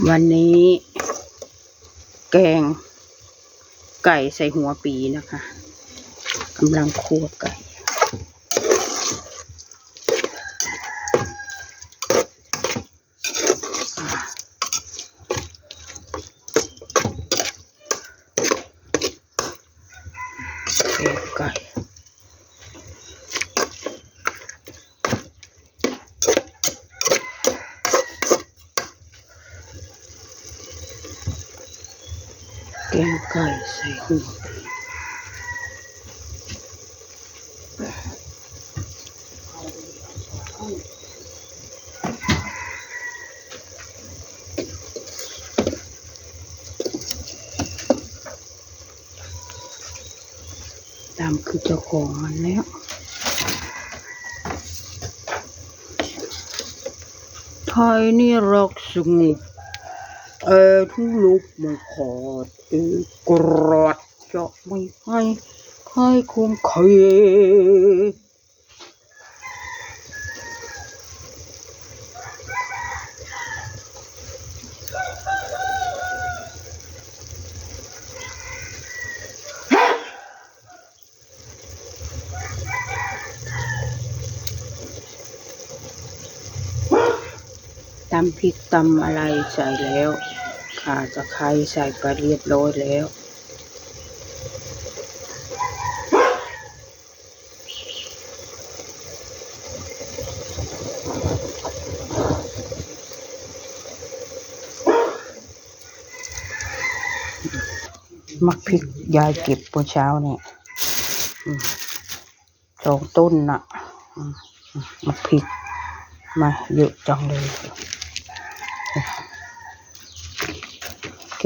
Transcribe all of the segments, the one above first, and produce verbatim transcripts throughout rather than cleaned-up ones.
วันนี้แกงไก่ใส่หัวปีนะคะ กำลังคั่วไก่ แกงไก่ แกงไก่ใส่หัวปี ตามคือเจ้าของมันแล้ว ไทยนี่รักสงบ แต่ทุรบไม่ขาด เอกราชจะไม่ให้ใครข่มเหง ตำพริกตำอะไรใส่แล้ว ข่าตะไคร้ใส่ไปเรียบร้อยแล้ว หมากพริกยายเก็บเมื่อเช้าเนี่ย อืม สองต้นน่ะ อืม อืม หมากพริก มาเยอะจังเลย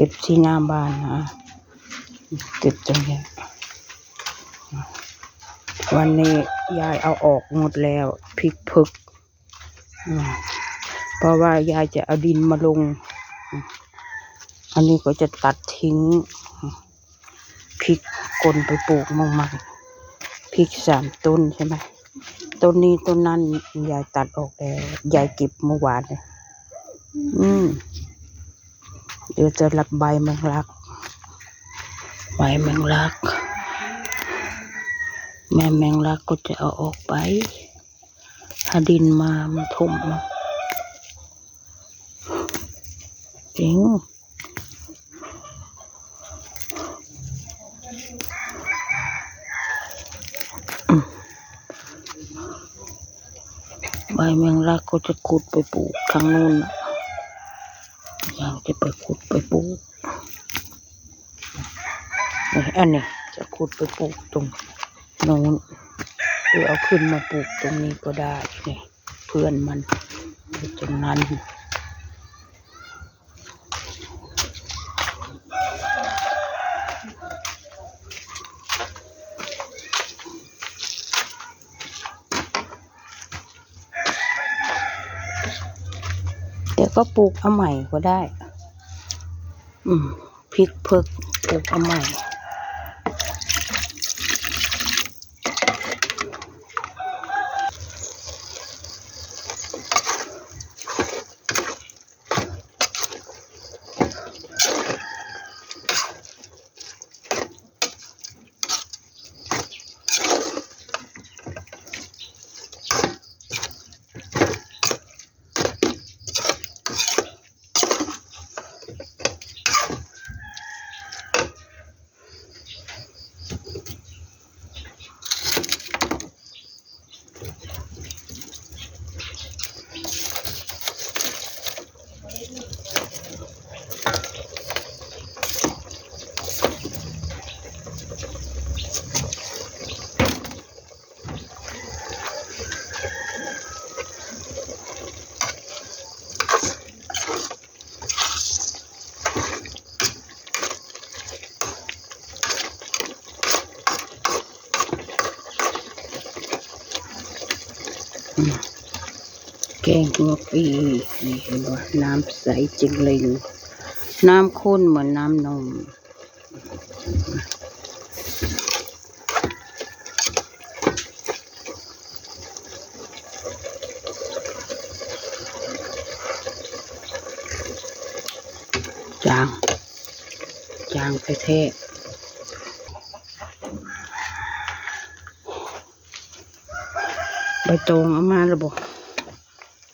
เก็บที่หน้าบ้านนะ เก็บตรงนี้ วันนี้ยายเอาออกหมดแล้ว พริกเผือก อืม เพราะว่ายายจะเอาดินมาลง อืม อันนี้ก็จะตัดทิ้ง อืม พริกคนไปปลูกมั่งใหม่ พริกสามต้นใช่ไหม ต้นนี้ต้นนั้นยายตัดออกแล้ว ยายเก็บเมื่อวานเลย อืม เดี๋ยวจะรับใบแมงลัก ใบแมงลัก ใบแมงลักก็จะเอาออกไป ถ้าดินมามันถม จริง อืม ใบแมงลักก็จะขุดไปปลูกทางนู้นน่ะ อยากจะไปขุดไปปลูก นี่ อันนี้จะขุดไปปลูกตรงโน้น หรือเอาขึ้นมาปลูกตรงนี้ก็ได้ นี่ เพื่อนมันอยู่ตรงนั้น เดี๋ยวก็ปลูกเอาใหม่ก็ได้ อืม พริกเผือกปลูกเอาใหม่แกงหัวปี นี่เห็นบ่ น้ำใสจริงเลย น้ำข้นเหมือนน้ำนม เ จาง จางแท้ๆ ใบตองเอามาแล้วบ่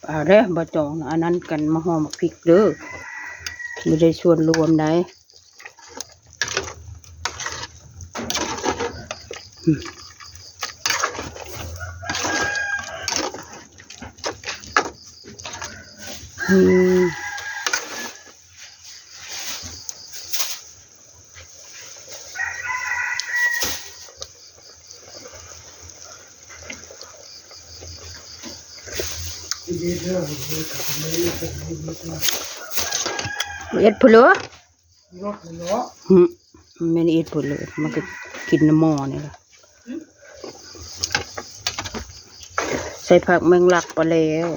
เอาเด้อ ใบตอง อันนั้นกันมาห่อหมากพริกเด้อ ไม่ได้ส่วนรวมได้ อืม อืม เอ็ดพุนโล อืม มันไม่ได้เอ็ดพุนโล มันก็กินน้ำหม้อนี่แหละ ใส่ผักแมงลักไปแล้ว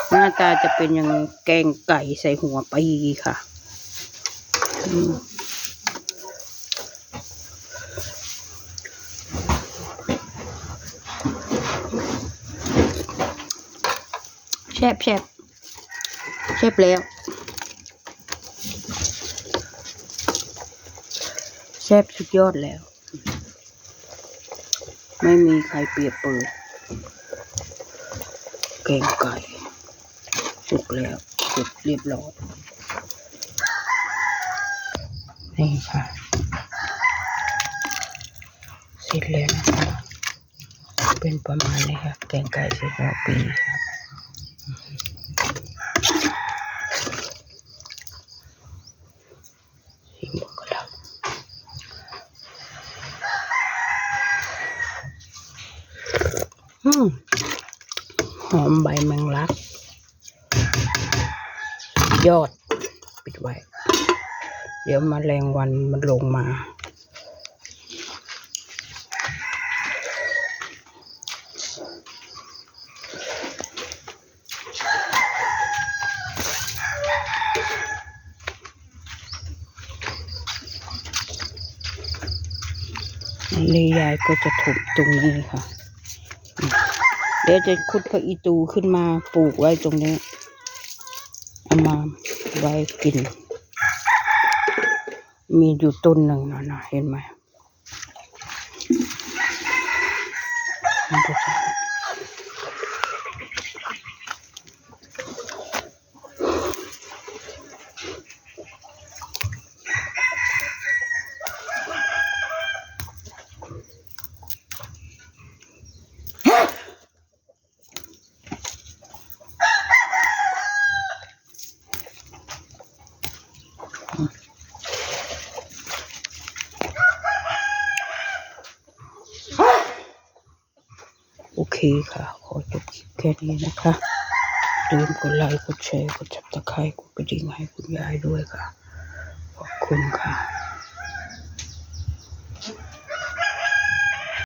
หน้าตาจะเป็นอย่างนี้ แกงไก่ใส่หัวปีค่ะ อืม แซ่บแซ่บ แซ่บแล้ว แซ่บสุดยอดแล้ว ไม่มีใครเปรียบเปรย แกงไก่ สุกแล้ว เสร็จเรียบร้อย นี่ค่ะ เสร็จแล้วนะคะ เป็นประมาณนี้ค่ะ แกงไก่ใส่หัวปีค่ะ ชิมก่อนแล้ว อืม หอมใบแมงลัก ยอด ปิดไว้ เดี๋ยวแมลงวันมันลงมา อันนี้ยายก็จะถมตรงนี้ค่ะ เดี๋ยวจะขุดผักอีตูขึ้นมาปลูกไว้ตรงนี้ เอามาไว้กิน มีอยู่ต้นหนึ่งนะนะ เห็นไหม มันก็จะ โอเคค่ะ ขอจบคลิปแค่นี้นะคะ อย่าลืมกดไลค์ กดแชร์ กด Subscribe กดกระดิ่งให้คุณยายด้วยค่ะ ขอบคุณค่ะ